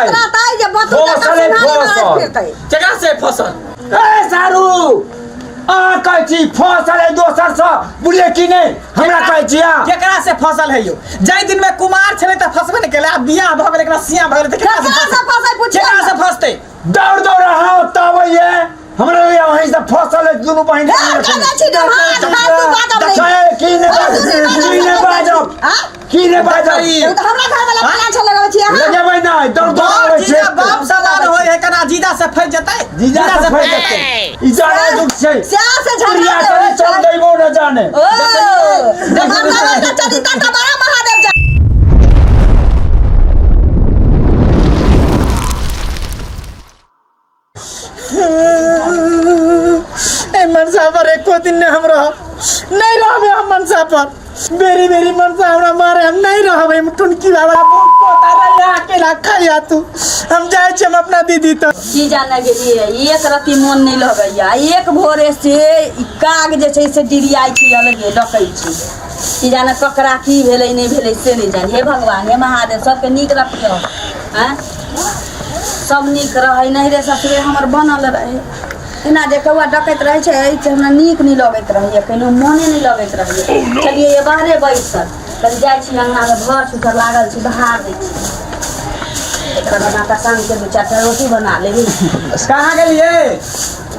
इज्जत रहतै जे बतू जकाँ फसल है, सिन्हारी मारैत फसल। फिरतै। केकरा से फसल ए सारू अहाँ कहै छी फसल है दोसर सँ बुझलियै कि नहि हमरा कहै छी अहाँ केकरा से फसल है यौ जाहि दिन में कुमार छलै तऽ फसबे ने केलै आब बियाह भऽ गेलै एकरा सियाह भऽ गेलै तऽ केकरा से केकरा से फसतै? फसै पुछियौ केकरा से ने। फसतै दौड़ दौड़ अहाँ ओतऽ अबैये हमरा लग वहीं से फसल है दुनू बहिन हे, कहने छी जे भात फालतू बाजब नहि। छै, की नहि बाजब की नहि बाजब आँ? की नहि बाजब एगो तऽ हमरा घर वाला प्लान छल लगबै छी अहाँ लगेबै नहि दौड़ दौड़ बाप आबै छै जीजा बाप समान होय है कना जीजा से फंस जेतै जीजा से फंस जेतै ई जाना दुख छै स्याह से झगड़ा प्रिया जे करी होइ चल छै। दैबो न जाने ओ हमरा लग चरिता तऽ बड़ा महादेव जा ए मनसा पर एको दिन नहि हम रहब नहि रहबै हम मनसा पर बेरी बेरी मनसा हमरा मारे हम नहीं रहबै हम टुनकी बाबा बहुत पोता रहिया अकेला खाइया तू हम जाइ छी हम अपना दीदी तऽ की जाने गेलियै एक रत्ती मोन नहि लगैया एक भोरे से ई काग जे छै से डिरियाइ छै अलगे डकै छै की जाने ककरा की भेलै नहि भेलै से नहि जाने हे भगवान हे महादेव सबके नीक रखियौ आँय सब नीक रहै नैहरे ससुरे हमर बनल रहै एना जे कौआ डकैत रहै छै से हमरा नीक नहि लगैत रहैए कहिनो मोने नहि लगैत रहैए चलियै ये बाहरे बैसल कनि जाइ छी अङ्गनामे घर सुथर लागल छै बहार दै छी एकर बाद आटा सानि के दू चारिटा रोटी बना लेबी कहाँ गेलियै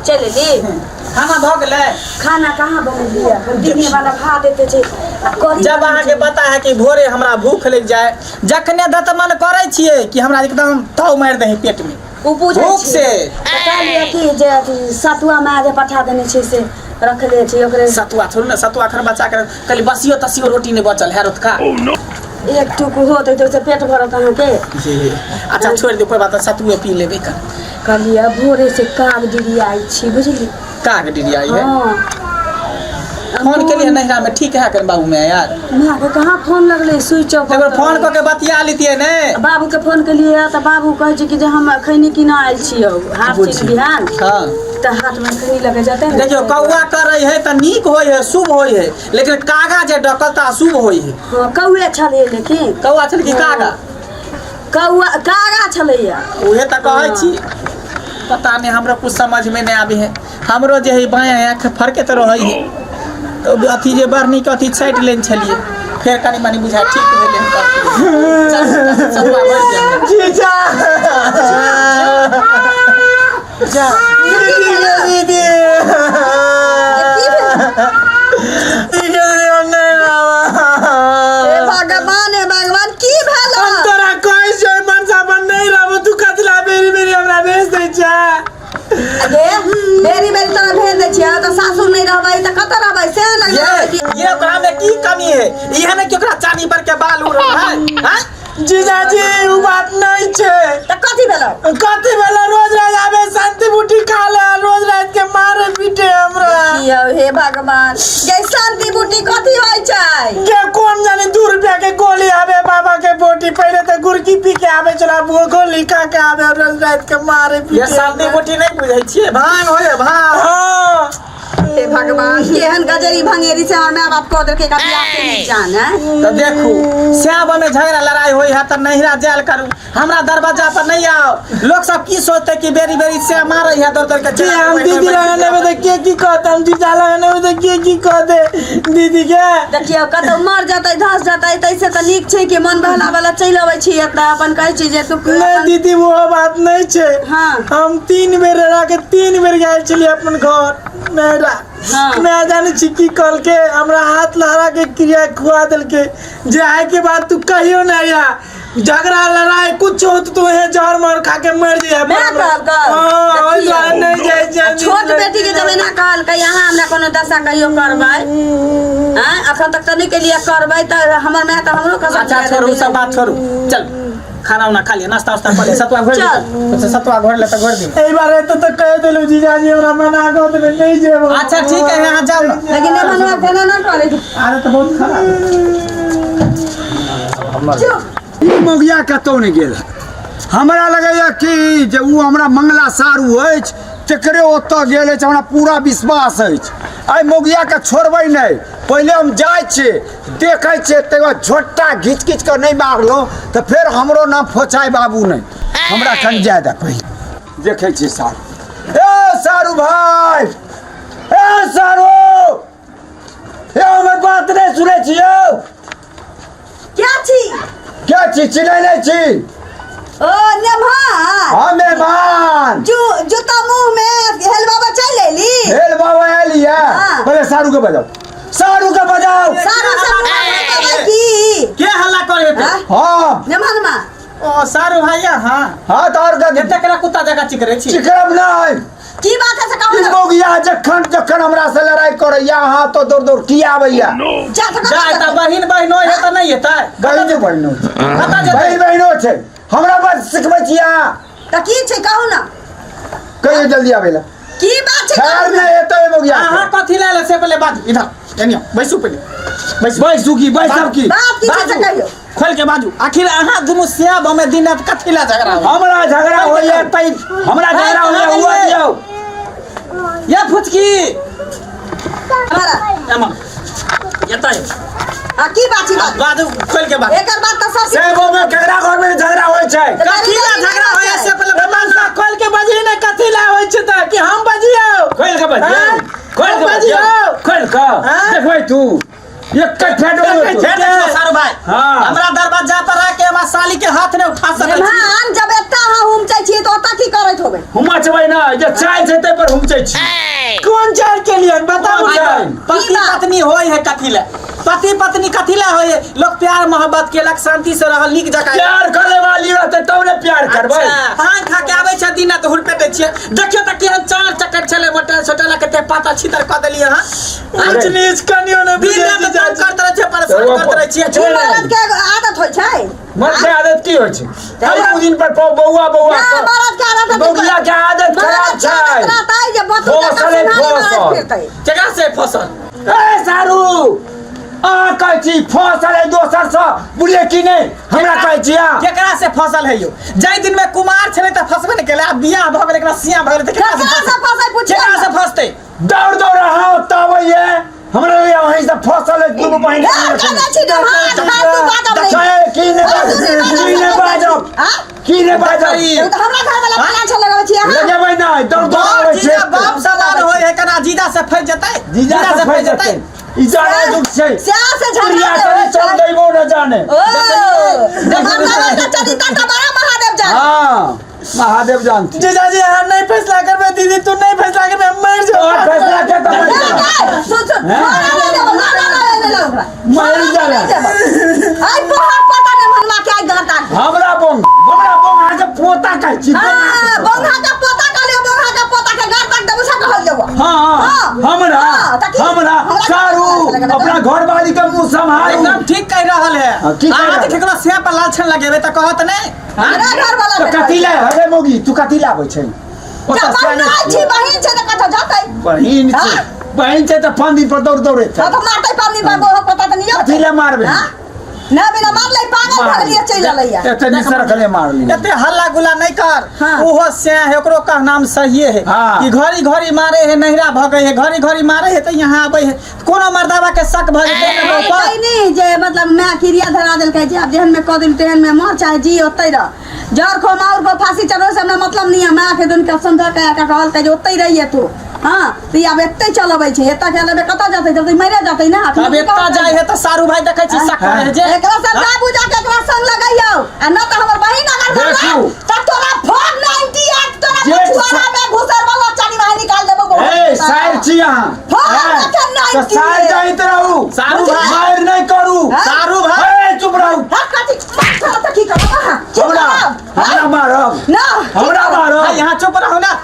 चलि एली खाना भऽ गेलै खाना कहाँ बनेलियै एखन दिने वाला भात एते छै आ कढ़ी जब अहाँके पता है कि भोरे हमरा भूख लागि जाए जखने दतमन करै छियै कि हमरा एकदम ताव मारि दही पेट में ओ बुझै भूख छियै। से तऽ कहलियै कि जे अथी सतुआ माय जे पठा देने छै से रखले छै ओकरे सतुआ थोड़े ने सतुआ एखन बचा के कहली बसियो तसियो रोटी नहि बचल है रोतका एक टुक होत तऽ ओहिसँ पेट भरत अहाँके अच्छा छोड़ि दे कोई बात नहीं, सतुए पी लेबै का कहलियै भोरे से काग डिरियाइ छी बुझली काग डिरियाई है हाँ फोन के लिए नैहरा में ठीक है कर बाबू में यार माँ के कहाँ फोन लगलै स्विच ऑफ एक बार फोन कऽ के बतिया लेतियै ने बाबू के फोन केलियै तऽ बाबू कहै छै कि जे हम खैनी किना आयल छियौ हाथ बुझी। छी बिहान हाँ तऽ हाथ में खैनी लगे जेतै ने देखियौ कौआ करै है तऽ नीक होइ है शुभ होइ है लेकिन कागा जे डकल तऽ अशुभ होइ है हाँ कौए छलै लेकिन कौआ छल कि कागा कौआ कागा छलैया उहे तऽ कहै छी पता नहि हमरो कुछ समझ में नहि आबै है हमरो जे है बायाँ आँख फरके तऽ रहै है तऽ अथी जे बढ़नी के अथी छाटि लेने छलियै फेर कनि मनि बुझाइ ठीक भेलै हन चल, सतुआ बढ़ि गेल। जीजा जा दीदी गे दीदी की भेल? दीदी गे हम नहीं रहब। हे भगवान हे भगवान की भेल हम तोरा कहै छियौ मनसा पर नहीं रहबो तू कतला बेरी बेरी हमरा भेज दै छै गे बेरी बेरी तोरा भेज दै छियै तऽ सासुर नहि रहबै तऽ कतऽ रहबै से लग ये ये ओकरा में की कमी है इहे ने कि ओकरा चानी पर के बाल उड़ रहा है हैं? जीजाजी उ बात नहीं छै तऽ कथी भेलौ कथी भेलै रोज रात आबे शांति बूटी खा ले रोज रात के मारे पीटे हमरा यौ हे भगवान गे शांति बूटी कथी होइ छै के कोन जाने 2 रुपया के गोली आबे बाबा के बोटी पहले तो गुड़की पी के आबे चला वो गोली खा के आबे रोज रात के मारे ये पीटे शांति बूटी नहीं बुझै छियै भांग होय भांग हाँ हे भगवान केहन गजरी भंगेरी से हमर माय बाप कऽ देलकै एकरा बियाह के नहि जान हैं तऽ देखू श्याम में झगड़ा लड़ाई होई है तऽ नैहरा जायल करू हमरा दरवाजा पर नहीं आओ लोग सब की सोचते कि बेरी बेरी से मारे है दौड़ दौड़ के के हम दीदी लगा लेबे तऽ के की कहते हम जीजा लगा लेबे तऽ के की कहते दीदी के देखियौ कतौ मर जेतै धस जेतै तैसे तऽ नीक छै कि मन बहला वाला चलि अबै छी एतऽ अपन कहै छी जे तू नहीं दीदी वो बात नहीं छै हाँ। हम 3 बेर रह के 3 बेर गेल छलियै अपन घर नैहरा मैं जाने छी की कहलके हमरा हाथ लहरा के क्रिया खुआ देलके जे आय के बाद तू कहियो नहीं आ झगड़ा लड़ाई कुछ हो तो तू हे जहर मर खा के मर जाए मैं कहलकै हाँ ओहि देखियौ। दुआरे नहीं जाइ आ छै छोट बेटी के जब एना कहलकै अहाँ हमरा कोनो दशा कहियो करबै आँय अखन तक तऽ नहि केलियै करबै तऽ हमर माय तऽ हमरो कसम अच्छा खा छोड़ू देतै। सब बात छोड़ू चल खाना उना खा लिया नाश्ता उस्ता कर लिया सतुआ घोर चल। अच्छा सतुआ घोर ले तो घोर दी एहि बार एतऽ तऽ कहि देलहुँ जीजाजी हमरा मना कऽ देलहुँ नहि जेबो अच्छा ठीक है यहाँ जाओ ना लेकिन एमन हमरा केना ना करे आदत बहुत खराब है। चुप ई मौगिया कतहु नहि गेल हँ। हमरा लगैए कि जे ओ हमरा मंगला सारू अछि तकरे ओतऽ गेल अछि हमरा पूरा विश्वास अछि एहि मौगियाके छोड़बै नहि पहिले हम जाइ छी देखै छियै तकर बाद झोट्टा घीच घीच कऽ नहि मारलहुँ तऽ फेर हमरो नाम फोचाइ बाबू नहि हमरा कन जाय दे पहिले देखै छी सारू ए सारू भाय ए सारू ए हमर बात नहि सुनै छी यौ क्या छी के छी चिन्है नहि छी ओ नेमहान हम मेहमान जू जूता मुंह में हेल बाबा चल लेली हेल बाबा आयल हाँ। पहिले सारू के बजाउ सारू के बजाउ सारू से मुंह में बाबा की के हल्ला करे हेतै हाँ? हाँ नेमहान मा ओ सारू भैया हाँ हाँ तऽ आओर कथी एते केना कुत्ता जकाँ चिकरै छी चिकरब नहि की बात है से कहू ई ना मौगिया जखन जखन हमरा से लड़ाई करैया अहाँ तो दौड़ दौड़ की आबैया जा तऽ जा कतऽ तऽ बहिन बहिनो हे तऽ नहि हेतै बहिन बहिनो कतऽ जेतै बहिन बहिनो छै हमरा बात सिखबै छी अहाँ तऽ की छै कहू ना कहियो जल्दी आबै ला की बात छै खैर कहू ना नहि हेतै मौगिया अहाँ कथी लए ले से पहिले बाजू इधर एनियो बैसू पहिले बैसू बैसू की बैसब की बात की छै से बाजू। कहियौ खोल के बाजू आखिर अहाँ दुनू सेब हमे दिन रात कथी लए झगड़ा होइए? हमरा झगड़ा होइया तै हमरा झगड़ा होइया हुआ दियौ ये फुचकी हमारा एमा एतै आ की बात छै बात बाजू खोल के बाजू एकर बात तऽ सब सेबो में केकरा घर में झगड़ा होइ छै कथी लए झगड़ा होइए से पहिले बताउ मनसा खोल के बजही ने कथी ला होइ छै तऽ कि हम बजियौ खोल के बजियौ हाँ? खोल के बजियौ बजियौ। खोल के हाँ? देखबै तू एक फेर फेर देखियौ सारू भाई हाँ। हमरा दरवाजा पर आके हमरा साली के हाथ नहि उठा सकै छी मेहमान जब एतऽ अहाँ हुमचै छियै तऽ ओतऽ की करैत होबै हुमचबै ना जे चाय छै तै पर हुमचै छी कोन चाल के लिए बताबू कोन ने चाल? पति की बात? पत्नी होय है कथी ले पति पत्नी कथी ले होय है लोग प्यार मोहब्बत केलक शांति से रहल नीक जकाँ प्यार करे वाली रहतै तब ने प्यार करबै अच्छा, भांग खा के आबै छै दिन रात हुरपेटै छियै देखियौ तऽ केहन चार चक्कर छलै मोटल सोटल कते पाता छितर कऽ देलियै अहाँ ऊंच नीच कनियो नहि दिन बुझै रात छी तंग चाची। करैत रहै छियै परेशान करैत रहै छियै ई मर्द के एगो आदत होइ छै मर्द के आदत की होइ छै हर दिन पर पाव बौआ बौआ ना मर्द के आदत बौआ के आदत खराब मर्द के छै आदत रहतै जे बतू जकाँ फसल है, सिन्हारी मारैत फसल। फिरतै केकरा से फसल ए सारू अहाँ कहै छी फसल है दोसर सँ बुझलियै की नहि हमरा कहै छी अहाँ केकरा से फसल है यौ जाहि दिन में कुमार छलै तऽ फसबे ने केलै आब बियाह भऽ गेलै एकरा सियाह भऽ गेलै तऽ केकरा से केकरा से फसतै फसै पुछियौ केकरा ने। से फसतै दौड़ दौड़ अहाँ ओतऽ अबैये हमरा लग वहीं से फसल है दुनू बहिन ए, कने छी ने, हाथ फालतू बाजब नहि। छै की नहि फालतू नहि बाजब की नहि बाजब आँ? की नहि बाजब एगो तऽ हमरा घर वाला प्लान छै लगबै छी अहाँ लगेबै नहि दौड़ दौड़ बाप आबै छै जीजा बाप समान होय है केना जीजा से फंसि जेतै जीजा से फंसि जेतै ई जाने दुख छै स्याह से झगड़ा प्रिया जे करी होइ चल छै। दैबो न जाने ओ मर्दावा के चरिता तऽ बड़ा महादेव जाने हाँ महादेव जानती जीजाजी अहाँ नहि फैसला करबै दीदी तू नहि फैसला करबै हम मरि तोहर जेबै फैसला के तऽ मरि जा। सुन सुन मारा नहि देबो मारा नहि देबो ओकरा मरि मारा जाना। नहि देबो आइ तोहर पता नहि भनवा के आइ गाता हमरा बोंग हमरा बोंग अहाँ के पोता कहै छी हां बंघा के पोता कहलियो बंघा के पोता के गाड़ तक देबो से कहल देबो हाँ हाँ हमरा हाँ, तऽ की? हमरा हमरा सारू अपना घरवाली के मुंह सम्हारू एकदम ठीक कह रहल है हाँ, ठीक कहि अहाँ रहल। जे केकरो से पर लालछन लगेबै तऽ कहत नहि हमरा घर वाला तऽ कथी ले अरे मौगी तू कथी लाबै छै जब बहिन छी बहिन छै तऽ कतऽ जतै बहिन छै हाँ? बहिन छै तऽ पाँच दिन पर दौड़ दौड़े छै हाँ तऽ मारतै पाँच दिन पर बोहो पता तऽ नहीं कथी ले मारबै हाँ? ना बिना मारलै पागल भऽ गेलियै चलि एलैया एते निसर खले मारली एते हल्ला गुल्ला नहीं कर हाँ। ओहो से है ओकरो कहनाम सहिए है हाँ। कि घड़ी घड़ी मारे है नहिरा भगे है घड़ी घड़ी मारे है तो यहाँ आबे है कोनो मर्दावा के शक भऽ जेतै ने ई ऊपर कहनी जे मतलब मैं क्रिया धरा देलकै जे आब जेहन में कऽ देल तेहन में मर चाहे जी ओतै रह जर खो माउर को फांसी चढ़ो से हमरा मतलब नहीं है माँ के दुन कसम धऽ के आके कहलकै जे ओतै रहिए तू हाँ तऽ ई आब एतै चल अबै छै एतऽ के अलावे कतऽ जेतै जब मरे जेतै ने अब एतऽ जाइ है तऽ सारू भाई देखै छी शक करे है जे एकरा समझा बुझा के एकरा संग लगैयौ आ न तऽ हमर बहिन अगर देखू। बनला तऽ तोरा 498 तोरा जेठ पछुआरा में घुसर वाला चानी बाहर निकाल देबो बहुत ए सार छी अहाँ फोन ए, रखन नहि तऽ सार की। जाइत रहू सारू भाई। मारि नहि करू हाँ? सारू भाई ए चुप रहू हाँ, कथी मार तोरा तऽ की करब अहाँ? की हमरा करब? हमरा मारब ना हमरा भाई मारब यहाँ चुप रहू ना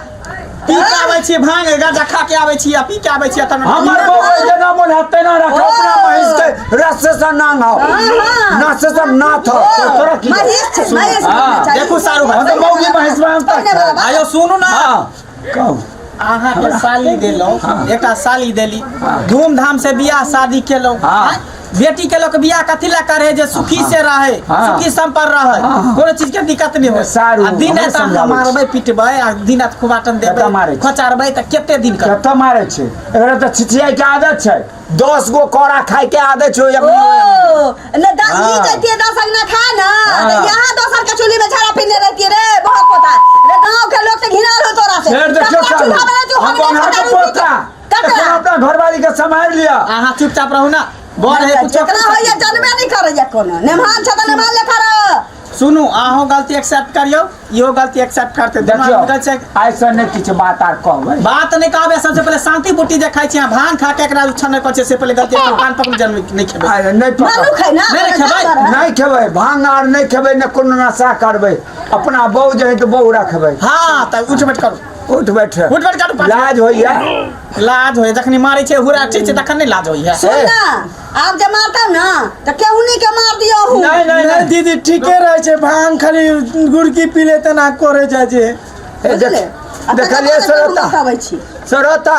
पी के आबै छी भांग गांजा खा के आबै छी आ पी के आबै छी तहन हमर बौआ जेना मोन हैत तेना रख ओ। अपना महींस के रस से नांग हो हाँ, हाँ। नस से नाथ हो तोरा की महीष छै महीष हाँ, चाही। देखू सारू भाई। हम तऽ मौगी महींस में हम तक पहिने वाला बात। आयो सुनू ना हाँ कहू अहाँ के साली देलहुँ एकटा साली देली धूमधाम से बियाह शादी केलहुँ हाँ। आँय? बेटी के लोग बियाह कथी ला करे जे सुखी से रहे हाँ। सुखी संपन्न रहे हाँ। कोनो चीज के दिक्कत नहीं हो सारू, आ दिन हमरे रात अहाँ समझाबै छी। मारबै पिटबै आ दिन रात खुबाटन कतऽ देबै मारै छी? खोचारबै तऽ कते दिन करबै कतऽ मारै छै एकरा तऽ छिछियाइ के आदत छै 10 गो कौड़ा खाय के आदत छै ओ ने दा ई हाँ। जैतिए दस अंगना खा ना हाँ। तो यहाँ दोसर के चूल्ही में झाड़ा पीने रहती रे बहुत छै फेर देखियौ ककरा सारू चूल्हा वाला जो हम हम बन्हा के दारू पोता ककरा? एखन अपना घरवाली के सम्हारि लिअ। अहाँ चुपचाप रहू ना, बड़ है कुछो। जकरा होइया जनबे नहि करैया, कोनो नेमहान छै तऽ नेमहान लेखा रह। सुनू, अहूँ गलती एक्सेप्ट करियौ, इहो गलती एक्सेप्ट करते, दुनू देखियौ आदमी गलती। आइसँ नहि किछु बात आर कहबै। बात नहि कहबै। सबसे पहिले शांति बूटी जे खाइ छी अहाँ, भांग खा के एकरा उछन नहि करै छै, से पहिले गलती अपन कान पकड़ू, जन्म नहि खेबै। आइ नहि पकड़। मनुख है ना। नहि, नहि खेबै। जानवर है। नहि खेबै भांग आर, नहि खेबै, नहि कोनो नशा करबै। अपना बहू जे है तऽ बहू रखबै। हाँ, तऽ उठ बैठ करू। उठ बैठ। उठ बैठ करू। लाज होइया। लाज होय जखनी मारै छै, हुरा छै छै, तखन नहि लाज होइया। सुन ना, आब जे मारतौ ना तऽ केहुनी के मार दियौ हूँ। नहि नहि नहि नहि। दीदी, ठीके रहै छै, भांग खाली गुड़की पी ले तेना करे जाइ छै। ए, देख- बुझले? आ तकर देखलियै बाद केहू सरोता? नहि कहबै छी। सरोता,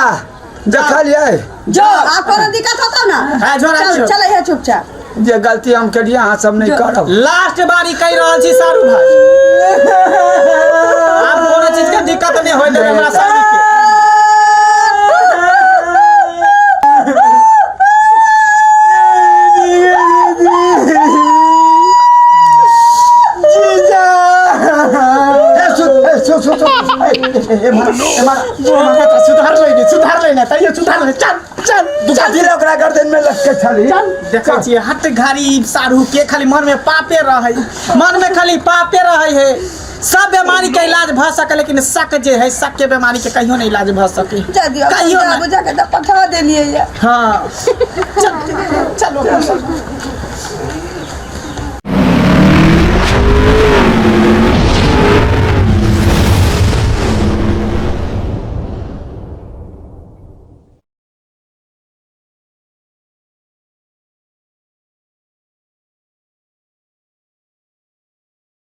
देखलियै? जो, आब कोनो दिक्कत होतौ ना? हाँ, झोरा चल छियौ। चलै है चुपचाप। जे गलती हम केलियै अहाँ सब नहि करब। लास्ट बारी कहि रहल छी सारू भाई, आब कोनो चीज के दिक्कत नहि होय देबै हमरा सारू के। जीजा। ए, सुन, ए, सुन, सुन, सुन। ए, ए, ए, एम्हर, एम्हर। सुधार ले, सुधार ले ना, तैयो सुधार ले, चल चल। कथी लए ओकरा गर्दन में लटके छली? देखै छियै, हट घड़ी सारू के खाली मन में पापे रहै, मन में खाली पापे रहै है। सब बीमारी के इलाज भऽ सके, लेकिन शक जे है, शक के बीमारी के कहियो नहीं इलाज भऽ सके। जा दियौ। कहियो जा नहि। बुझा के तऽ पठा देलियै ये। हाँ, चल चलो।